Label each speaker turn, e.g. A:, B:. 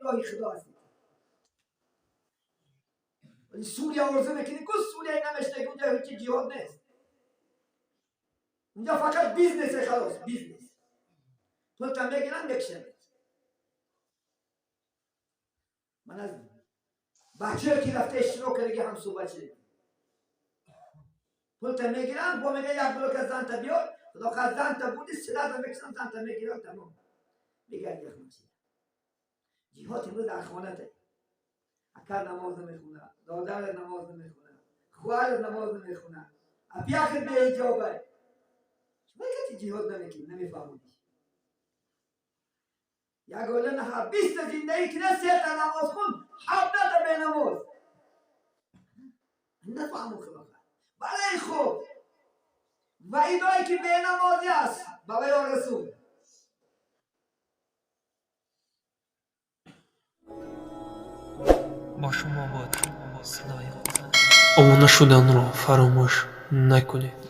A: Роҳи Худо ҳастӣ. Вале Сурия орзу мекунӣ ку, Сурия намешта, ки унҷа ҳеҷ ҷиҳод нест. Унҷа фақат бизнесе, халос, бизнес. Пулта мегиранд, мекушанд. Ман аз бачае ки рафта иштирок кардаги ҳам суҳбат шудем. Пулта мегиранд, бо мега як блока занта биёр, худо хоҳад, занта буди, силата мекушанд, занта мегиранд, тамом. Мегарди яхмашида. Ҷиҳод имрӯз дар хонате. Акар намоз намехонад, додарат намоз намехонад, хоҳарат намоз намехонад, апияхат беҳиҷоба. Чӣ кати ҷиҳод намекунӣ, намефаҳмониш. Як оила на 20-та зиндагӣ кина, сета намоз хун, 17-та бенамоз. Нафаҳму, худо. Бале, хуб. Ваидое ки бенамозӣ аст, ба ваё расул.
B: Бо шумо буд садои
C: Обуна шуданро фаромӯш накунед.